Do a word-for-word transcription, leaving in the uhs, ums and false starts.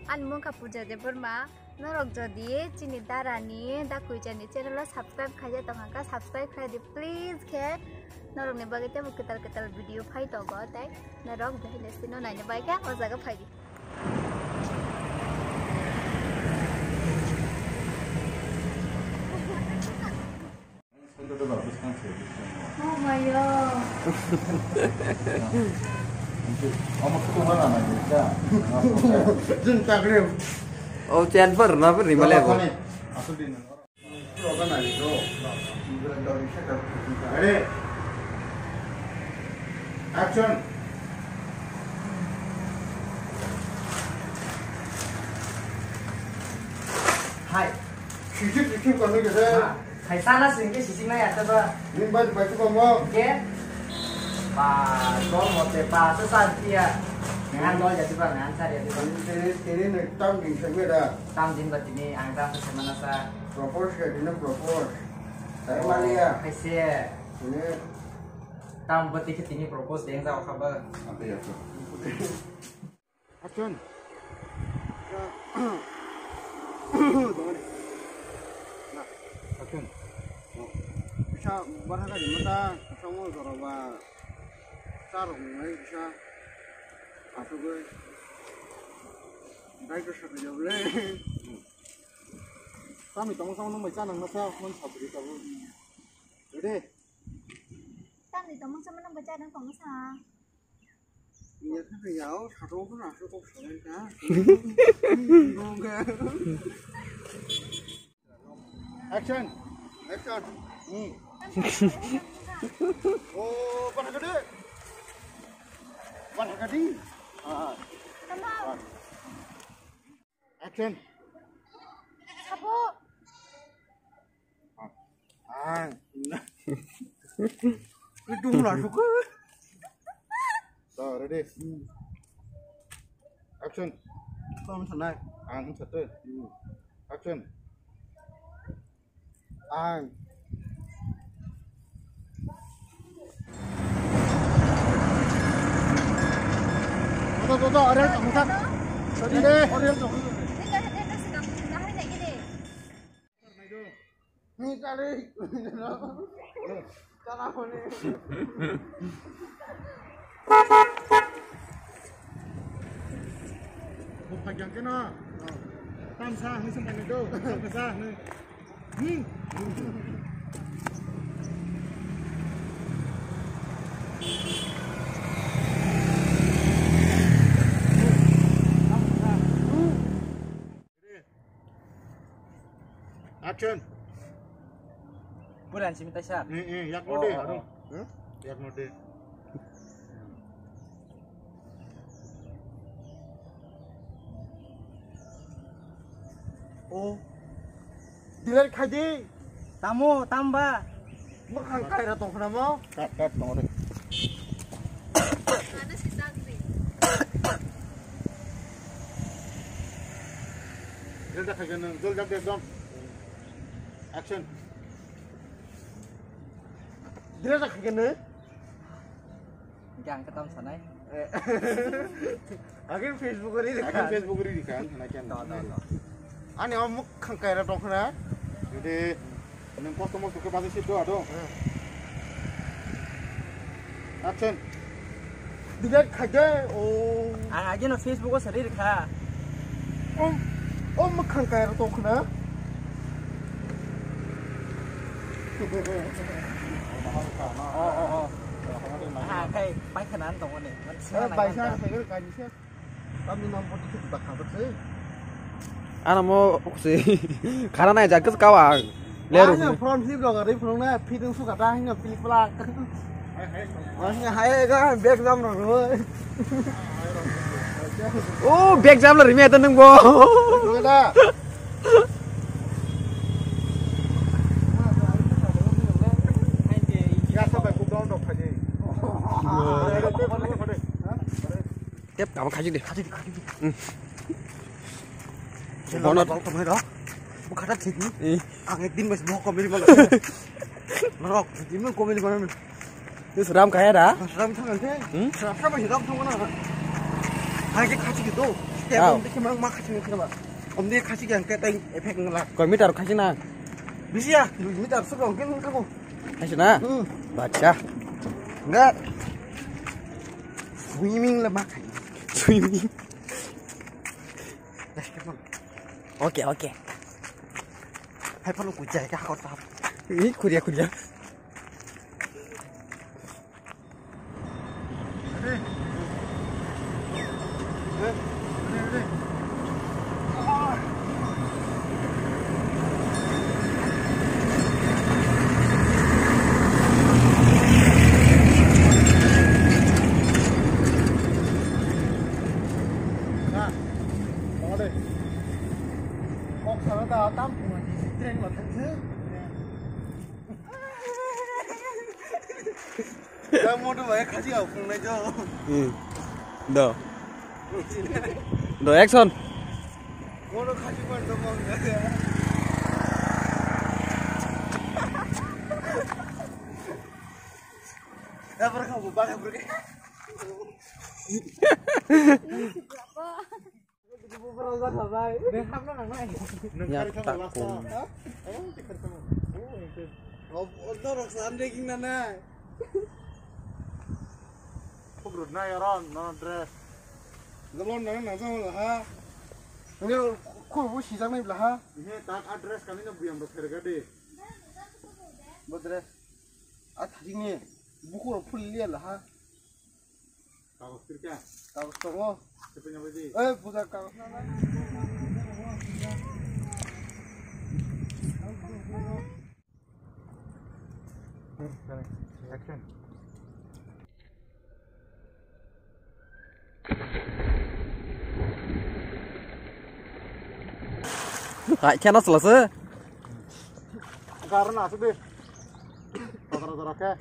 Ani mungkha Puja Debbarma, norok jodi chini darani Dakuijani channel o subscribe khaijak tongkha, subscribe khlai di please khe, norokni bagwi teibo kwtal kwtal video phai tongo, tei norok jehaino sino naina bai khe o jaga phai di. O chen par na par rimale bo. Ready? Action. Hai. Sisik sisik kami kese. Hai sana sing ke sisik na ya ta ba. Ning bai bai tu komo. Ke. Ba, dol mote ba, sa sa tia. Ngan dol jadi ba, ngan sa jadi ba. Tini, tini nek tam ding sa mera. Tam din ba tini, ang tam sa mana sa. Propose ka dina propose. Tari malia. Kaise. Ini. Tam bati ke tini propose deng sa okha ba. Apa ya tu? Action. Action. Bisa barha ka jima ta, bisa mo jora ba. Sa rok ngai bisa. Asugoi. Dai ko sa ka jable. Kami tamo sama nang mai cha nang na sa, mon sabri ka bu. Ready? Tamni tongmung sama nang bacha nang tongmung sa. Iya kha ya, o sato ko na so kok sabai ka. Action. Action. Hmm. Oh, pada gede. Pada gede. Ah. Tama. Action. Sabo. Ah. Itu lah suka. So, ready. Action. Kau sana. Ang satu. Action. Ang. Toto, toto, ariel kamu sa. Tadi deh, ariel kamu. Ni kali. Tara hone. Bupha jang keno. Tam sa ni sampai ni do. Tam sa ni. Action. Puran simi taisa. Eh, eh, yak no de. Oh, oh, oh. Huh? Yak no de. Oh. Delete khai di. Tamo, tamba. Mwkhang kaira tong khna mo? Kat, kat, tong re. Jol jak khai khe nwng, jol jak de ekdom. Action. Jol jak khai khe nwng. Hingke ang khe tam sanai. Agin Facebook ri rikha. Agin Facebook ri rikha, ang sanai khe. Do, do, do. Ani o mwkhang kaira tong khna. Jodi nwng kosto mosto khe bajai se do ado. Hmm. Action. Delete khai de, o. Ang agino Facebook o sari rikha. O, o mwkhang kaira tong khna. O, o, o. Ah, khai bai khna tong ni. Eh, bai sa, sai kani se. Tamni mam poti khe bakha bakse. Ano mo se khara nai jak kawa. Leru. Ano from si blog ari from na fitting su kata hingga pilik plak. Masih hai ga bag jam ro. Oh, bag jam lo rimi eta nung bo. Ada. Ya sampai ku down dok tadi. Tep, kamu kaji deh. Kaji deh, kaji deh. Hmm. Bono bal kamai ro. Bu khata thik ni. Eh. Ang ekdin mas bo comedy bal. Norok, ekdin mas comedy bal. Ni seram kaya da? Seram thang kan the. Hmm? Seram thang kan the. Hai ke kaji gitu. Khe Au. Om de khe mang ma khasi nang khe ba. Om de khasi khe ang khe tai effect nang la. Koi meter khasi nang? Bisi ya, dui meter sok rong khe nang khe bo. Khasi na? Hmm. Bacha. Nga. Swimming le ma khai. Swimming. Oke, oke. Hai palo ku jai ka hakor ta. Ini kuria kuria. Kok sana ta tam pungan di train ma thang se. Kamu tu banyak kasih kau pungnai jo. Hmm. Do. Do action. Mono khasi man do mang. Ya berkah bu banyak berkah. Yak tak kum. Norok sande king nana. Khub rut na yaron, no dress. Gamon nang nang jang la ha. Nge khub bu sijak nai bla ha. He tak a dress kami no buyam rok pherga de. Bo dress. A thajing ni buku rok phul liya la ha. Kagos tirka. Kagos tongo. Sepe nyamai di. Eh, puja kagos. Action. Hai, kena selesai. Karena asik deh. Rata-rata rakyat.